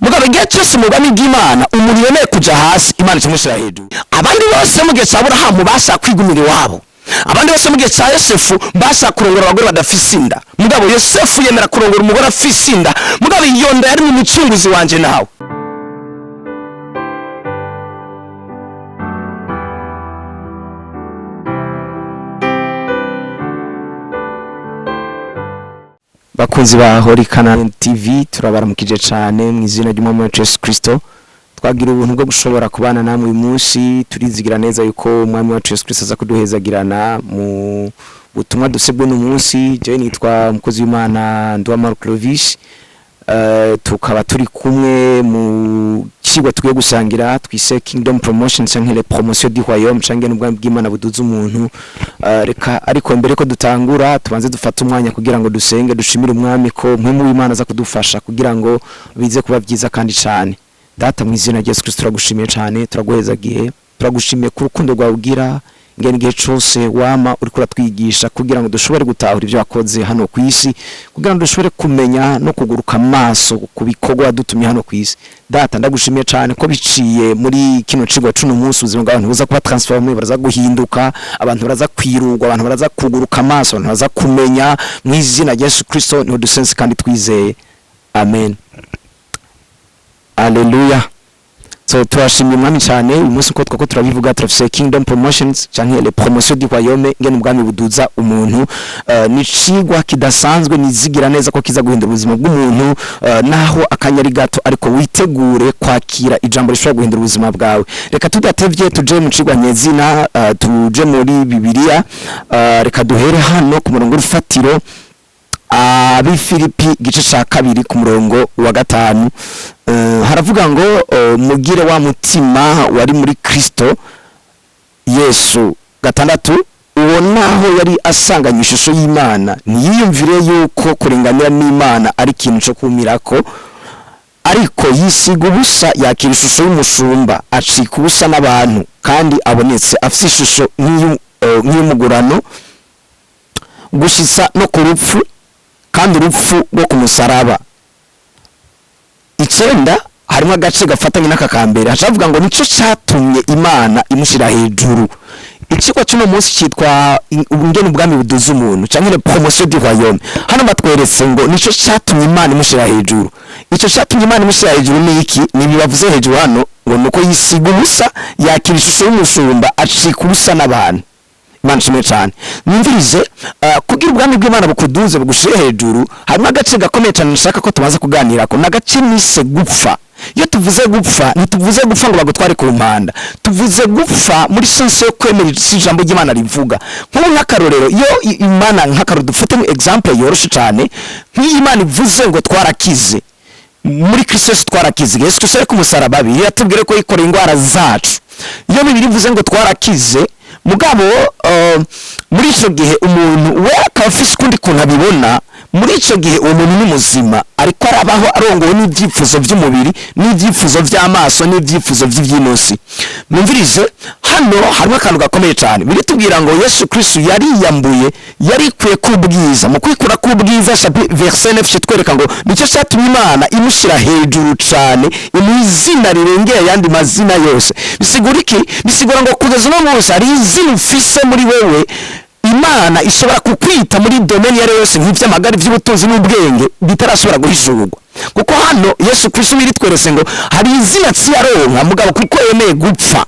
Mugabo igihe cyose mu bwami bw'Imana umuntu yemeye kuja hasi, Imana ikimushyira hejuru. Abandi bose mu gihe cya Aburahamu bashaka kwigumira iwabo, abandi bose mu gihe cya Yosefu bashaka kurongora abagore badafise inda, mugabo Yosefu yemera kurongora umugore afise inda. Mugabo iyo nda yari mu mucunguzi wanje nawe. Bakunzi ba Holy Canaan TV, turabaramukije cyane mu izina ry'Umwami wacu Yesu Kristo. Twagira ubuntu bwo gushobora kubana namwe uyu munsi. Turizigira neza yuko Umwami wacu Yesu Kristo aza kuduhezagirana mu butumwa dusebwe uno munsi. Jewe nitwa umukozi w'Imana Nduwamahoro Clovis. Tukaba turi kumwe mu cigwa tugiye gusangira twise Kingdom Promotion canke les promotions du royaume, canke n'ubwami bw'Imana buduza umuntu. Reka ariko mbere ko dutangura tubanze dufate umwanya kugira ngo dusenge, dushimire Umwami ko mpwemu w'Imana aza kudufasha kugira ngo bize kuba byiza kandi cane. Data, mu izina rya Yesu Kristo, turagushimiye cane, turaguhezagiye, turagushimiye ku rukundo rwawe ugira ngene igihe cose wama uriko uratwigisha kugira ngo dushobore gutahura ibyo wakoze hano ku isi, kugira ngo dushobore kumenya no kuguruka amaso ku bikorwa wadutumye hano ku isi. Data, ndagushimiye cane ko biciye muri kino cigwa cuno munsi ubuzima bw'abantu buza kuba transformé, baraza guhinduka, abantu baraza kwirugwa, abantu baraza kuguruka amaso, abantu baraza kumenya. Mu izina rya Yesu Kristo niho dusenze kandi twizeye, amen. Alleluia. So turashimye Umwami cyane uyu munsi. Uko twako turabivuga, turafise Kingdom Promotions canke les promotions du royaume, ngene ubwami buduza umuntu. Ni cigwa kidasanzwe, nizigira neza ko kiza guhindura ubuzima bw'umuntu. Naho akanya ari gato, ariko witegure kwakira ijambo rishobora guhindura ubuzima bwawe. Reka tudatevye tuje mu cigwa nyezina, tuje muri Bibiliya. Reka duhere hano ku murongo w'urufatiro, Abifilipi igice ca 2 ku murongo wa 5. Haravuga ngo mugire wa mutima wari muri Kristo Yesu. 6, uwo naho yari asanganye ishusho y'Imana, ntiyiyumvire yuko kurenganira n'Imana ari ikintu co kumirako, ariko yisiga ubusa, yakira ishusho y'umushumba, acika ubusa n'abantu, kandi abonetse afise ishusho nk'iy'umugurano gushitsa no ku rupfu, kandi urupfu rwo ku musaraba. 9, harimo agace gafatanye n'aka kambere, hacavuga ngo nico catumye Imana imushira hejuru. Icigwa cy'uno munsi cyitwa ingene ubwami buduza umuntu canke les promotions du royaume. Hano batweretse ngo nico catumye Imana imushira hejuru. Ico catumye Imana imushira hejuru ni iki? Ni ibi bavuze hejuru hano ngo nuko yisiga ubusa, yakira ishusho y'umushumba, acika ubusa n'abantu. Imana ishimwe cyane. Mwumvirize, kugira ubwami bw'Imana bukuduze, bugushire hejuru, harimo agace gakomeye cyane nshaka ko tumaze kuganirako, ni agace nise gupfa. Iyo tuvuze gupfa, ntituvuze gupfa ngo bagutware ku mpanda, tuvuze gupfa muri sense yo kwemera icyo ijambo ry'Imana rivuga. Nk'ubu nk'akarorero, iyo Imana, nk'akarorero dufate mu example yoroshe cyane, nk'iyo Imana ivuze ngo twarakize muri Kristo Yesu, twarakize, Yesu Kristo ari ku musaraba, Bibiliya yatubwire ko yikoreye indwara zacu. Iyo Bibiliya ivuze ngo twarakize, mugabo muri ico gihe umuntu we akaba afise ukundi kuntu abibona, muri ico gihe uwo muntu ni muzima, ariko arabaho arongowe n'ibyifuzo by'umubiri, n'ibyifuzo by'amaso, n'ibyifuzo by'ibyinosi. Mwumvirize, hano harimo akantu gakomeye cyane. Biritubwira ngo Yesu Kristo yariyambuye, yarikuye ku bwiza. Mu kwikura ku bwiza, chapitre verset 9 kitwereka ngo nicyo cyatumye Imana imushyira hejuru cyane, imuha izina rirengera ayandi mazina yose. Bisigura iki? Bisigura ngo kugeza uno munsi hari izina ufise muri wewe Imana ishobora kukwita muri domaine iyo ari yo yose, nk'iby'amagara, iby'ubutunzi n'ubwenge, bitarashobora guhishurwa. Kuko hano Yesu Kristo biritweretse ngo hari izina tsiyaronka, mugabo kuko yemeye gupfa.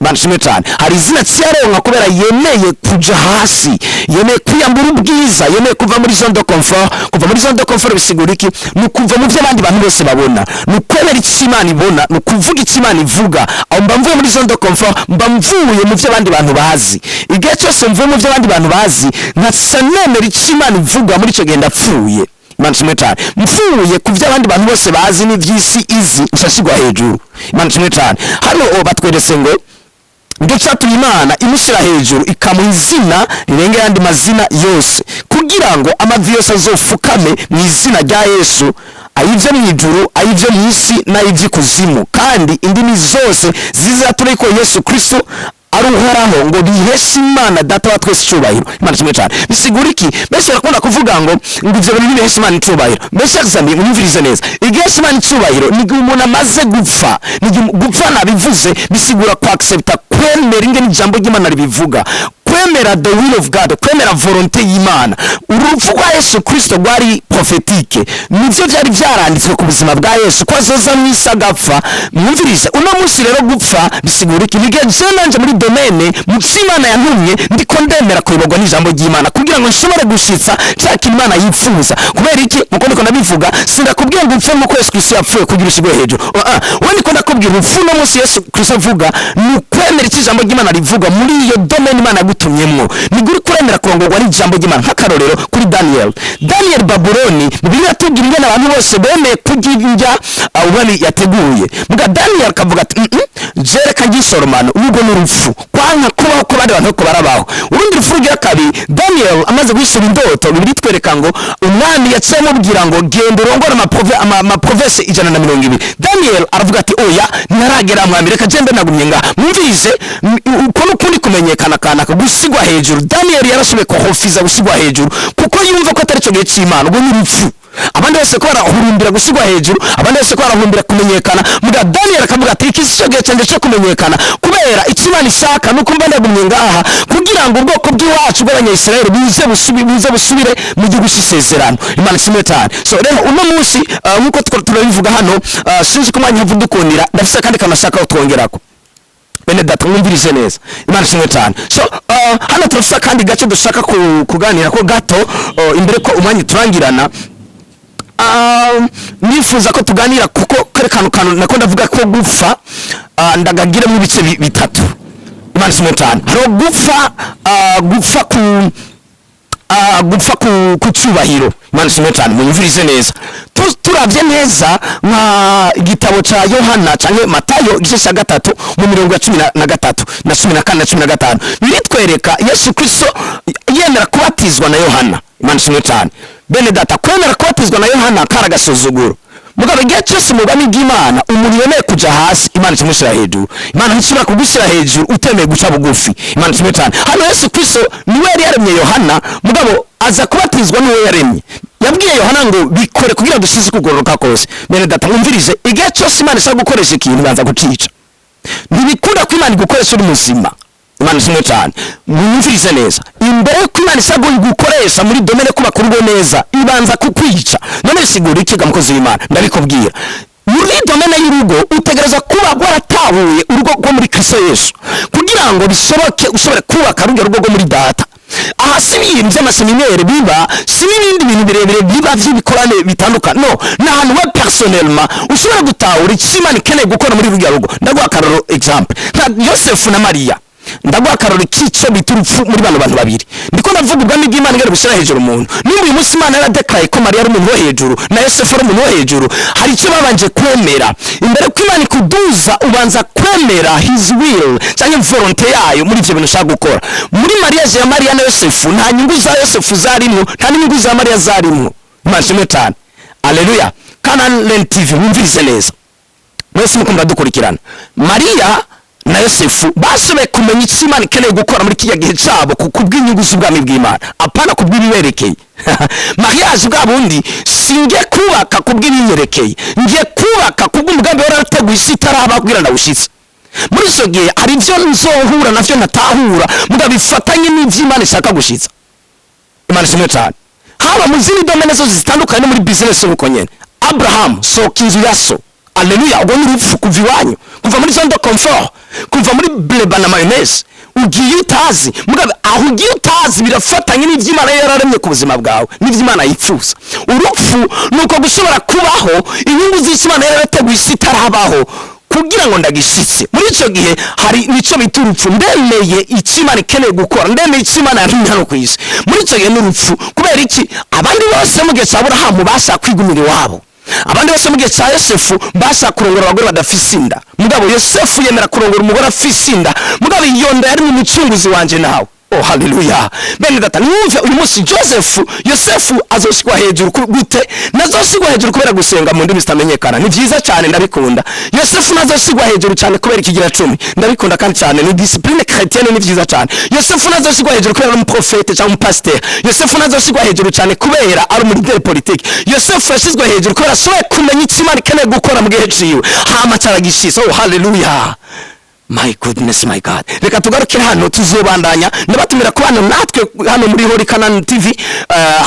Imana ishimwe cyane. Hari izina tsiyaronka kubera yemeye kuja hasi, yemeye kwiyambura ubwiza, yemeye kuva muri zone de confort. Kuva muri zone de confort bisigura iki? Ni ukuva mu byo abandi bantu bose babona, ni ukwemera icyo Imana ibona, ni ukuvuga icyo Imana ivuga. Aho mba mvuye muri zone de confort, mba mvuye mu byo abandi bantu bazi. Igihe cyose mvuye mu byo abandi bantu bazi, nkasa nemera icyo Imana ivuga, muri icyo gihe ndapfuye. Imana ishimwe cyane. Mvuye ku byo abandi bantu bose bazi n'iby'isi izi, nshashigwa hejuru. Imana ishimwe cyane. Hano batweretse ngo nicyo cyatumye Imana imushyira hejuru, ikamuha izina rirenga ayandi mazina yose, kugira ngo amavi yose azofukame mu izina rya Yesu, ay'ibyo mu ijuru, ay'ibyo mu isi n'ay'iby'ikuzimu, kandi indimi zose zizature ko Yesu Kristo Ari Uhoraho, ngo biheshe Imana Data wa twese icubahiro. Imana kimwe cyane. Bisigura iki? Benshi barakunda kuvuga ngo ivyo bintu ntibiheshe Imana icubahiro. Mbese amis, mwumvirize neza, igihesha Imana icubahiro ni igihe umuntu amaze gupfa. Ni igihe gupfa, nabivuze, bisigura kwaccepta, kwemera ingene ijambo ry'Imana ribivuga, kwemera the will of God, kwemera volonté y'Imana. Urupfu rwa Yesu Kristo rwari prophétique, nivyo byari byaranditswe ku buzima bwa Yesu ko azoza mu isi agapfa. Mwumvirize, uno munsi rero gupfa bisigura iki? Nigihe je nanje muri domaine mu vy'Imana yantumye ndiko ndemera kuyoborwa n'ijambo ry'Imana kugira ngo nshobore gushitsa ca kintu Imana yifuza. Kubera iki? Muko ndiko ndabivuga, sindakubwira ngo upfe nkuko Yesu Kristo yapfuye kugira ushigwe hejuru. We ndiko ndakubwira, urupfu uno munsi Yesu Kristo avuga ni ukwemera icyo ijambo ry'Imana rivuga muri iyo domaine Imana yagutumyemwo. Ni uri kuremera kurongorwa n'ijambo ry'Imana. Nk'akarorero kuri Daniel Babuloni, Bibiliya iratubwira ingene abantu bose bemeye kurya indya umwami yateguye, muga Daniel akavuga ati: Je reka ngisoromano." Nubwo n'urupfu, kwanka kubaho ko abandi bantu ko barabaho. Urundi rupfu rugira kabiri, Daniel amaze guhishura indoto, Bibiliya itwereka ngo umwami yaciye amubwira ngo: "Genda urongore amaprovinces 120." Daniel aravuga ati: "Oya, ntaragera mwami, reka jembe nagumye ngaha." Mwumvirize, uko n'ukundi kumenyekana kanaka, gusigwa hejuru. Daniel yarashoboye kuhofiza gusigwa hejuru kuko yumva ko atari cyo gihe c'Imana. Ubwo ni urupfu. Abandi bose ko barahurumbira gusigwa hejuru, abandi bose ko barahurumbira kumenyekana, muga Daniel akavuga ati: "Iki si cyo gihe cyanjye cyo kumenyekana, kubera icyo Imana ishaka nuko mba ndagumye ngaha kugira ngo ubwoko bw'iwacu bw'Abanyayisiraheli buze busubire mu gihugu cy'isezerano." Imana ishimwe cyane. So rero uno munsi, nk'uko turabivuga hano, sinzi ko umwanya uva udukundira, ndafise akandi kantu nashaka ko twongerako. Bene data, mwumvirize neza. Imana ishimwe cyane. So hano turafise akandi gace dushaka kuganira ko gato, imbere ko umwanya turangirana. Nifuza ko tuganira kuko kare kantu nako ndavuga ko gupfa, ndagagiremo ibice bitatu. Imana ishimwe cyane. Hariho gupfa, gupfa ku cyubahiro. Imana ishimwe cyane. Mwumvirize neza. Turavye neza nka igitabo ca Yohana canke Matayo igice ca 3 mu mirongo ya 13 na 14 na 15, biritwereka Yesu Kristo yemera kubatizwa na Yohana. Imana ishimwe cyane. Bene data, kwemera kubatizwa na Yohana kari agasuzuguro. Mugabo igihe cyose mu bwami bw'Imana umuntu yemeye kuja hasi, Imana ikimushyira hejuru. Imana ntishobora kugushyira hejuru utemeye guca bugufi. Imana ishimwe cyane. Hano Yesu Kristo niwe yari yaremye Yohana, mugabo aza kubatizwa n'uwo yaremye. Yabwiye Yohana ngo: "Bikore kugira ngo dusize kugororoka kose." Bene data, mwumvirize, igihe cyose Imana ishaka gukoresha ikintu, ibanza kucica. Ntibikunda ko Imana igukoresha uri muzima. Imana ishimwe cyane. Mwumvirize neza, imbere yuko Imana isaba gukoresha muri domaine kubaka urugo neza, ibanza kukwica. None bisigura iki ga, mukozi w'Imana? Ndabikubwira, muri domaine y'urugo utegereza kuba waratahuye urugo rwo muri Kristo Yesu kugira ngo bishoboke ushobore kubaka rujya rugo rwo muri Data. Aha si ibintu by'amaséminaires biba, si n'ibindi bintu birebire biba by'ibikorane bitandukanye. No ni ahantu we personnellement ushobora gutahura icyo Imana ikeneye gukora muri rujya rugo. Ndaguha akaroro, exemple nka Yosefu na Mariya. Ndaguha akarori k'icyo bita urupfu muri bano bantu babiri. Ndiko ndavuga ubwami bw'Imana ingene bushyira hejuru umuntu. Nimba uyu munsi Imana yaradekaraye ko Mariya ari umuntu wo hejuru na Yosefu ari umuntu wo hejuru, hari icyo babanje kwemera. Imbere ko Imana ikuduza, ubanza kwemera his will cyangwa volonté yayo muri ibyo bintu ushaka gukora. Muri mariage ya Mariya na Yosefu, nta nyungu za Yosefu zarimwo, nta n'inyungu za Mariya zarimwo. Imana ishimwe cyane. Aleluya. Canaan TV, mwumvirize neza mwese muko muradukurikirana. Mariya na Yosefu bashoboye kumenya icyo Imana ikeneye gukora muri kiriya gihe cyabo ku kubw'inyungu z'ubwami bw'Imana, apana kubw'ibiberekeye. Mariage bwa bundi, singiye kubaka kubw'ibinyerekeye, ngiye kubaka kubw'umugambi wari warateguye isi itaraba kugira ndawushyitse. Muri icyo gihe hari ibyo nzohura navyo ntatahura, mugabo bifatanye n'iby'Imana ishaka gushitsa. Imana ishimwe cyane. Haba mu zindi domaine zose zitandukanye, no muri business nk'uko nyene. Abraham, sohoka inzu ya so. Aleluya. Ubwo ni urupfu, kuva iwanyu, kuva muri zone de confort, kuva muri bleba na mayonnaise, ugiye utazi. Mugabo aho ugiye utazi birafatanye n'iby'Imana yararemye ku buzima bwawe n'iby'Imana yifuza. Urupfu ni uko gushobora kubaho inyungu z'icyo Imana yarateguye isi itarabaho kugira ngo ndagishitse. Muri icyo gihe hari nicyo bita urupfu. Ndemeye icyo Imana ikeneye gukora, ndemeye icyo Imana yantumye hano ku isi. Muri icyo gihe ni urupfu. Kubera iki? Abandi bose mu gihe cya Aburahamu bashaka kwigumira iwabo, abandi bose mu gihe cya Yosefu bashaka kurongora abagore badafise inda, mugabo Yosefu yemera kurongora umugore afise inda. Mugabo iyo nda yari mu mucunguzi wanje nawe. Oh, haleluya! Bene data, mwumve uyu munsi, Joseph, Yosefu azoshigwa hejuru gute? Nazoshigwa hejuru kubera gusenga mu ndimi zitamenyekana. Ni vyiza cyane, ndabikunda. Yosefu nazoshigwa hejuru cyane kubera ikigira cumi. Ndabikunda kandi cyane, ni discipline chrétienne, ni vyiza cyane. Yosefu nazoshigwa hejuru kubera ari umuprofete cyangwa umupasiteri. Yosefu nazoshigwa hejuru cyane kubera ari umu leader politique. Yosefu yashizwe hejuru kubera ashoboye kumenya icyo Imana ikeneye gukora mu gihe ciwe, hama caragishitse. Oh, haleluya! My goodness, my God! Reka tugarukire hano, tuzobandanya. Ndabatumira kubana natwe hano muri Holy Canaan TV.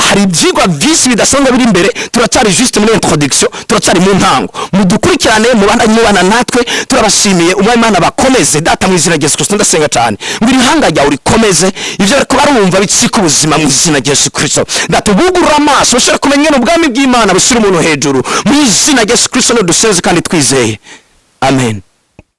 Hari ibyigwa byinshi bidasanzwe biri imbere. Turacyari juste muri introduction, turacyari mu ntango. Mudukurikirane, mubandanye mubana natwe. Turabashimiye. Umwami Imana bakomeze. Data, mu izina rya Yesu Kristo, ndasenga cyane ngo iri hanga ryawe rikomeze, ibyo bariko barumva bicika ubuzima mu izina rya Yesu Kristo. Data, ubugurura amaso ushobora kumenya ingene ubwami bw'Imana bushyira umuntu hejuru. Mu izina rya Yesu Kristo dusenze kandi twizeye, amen.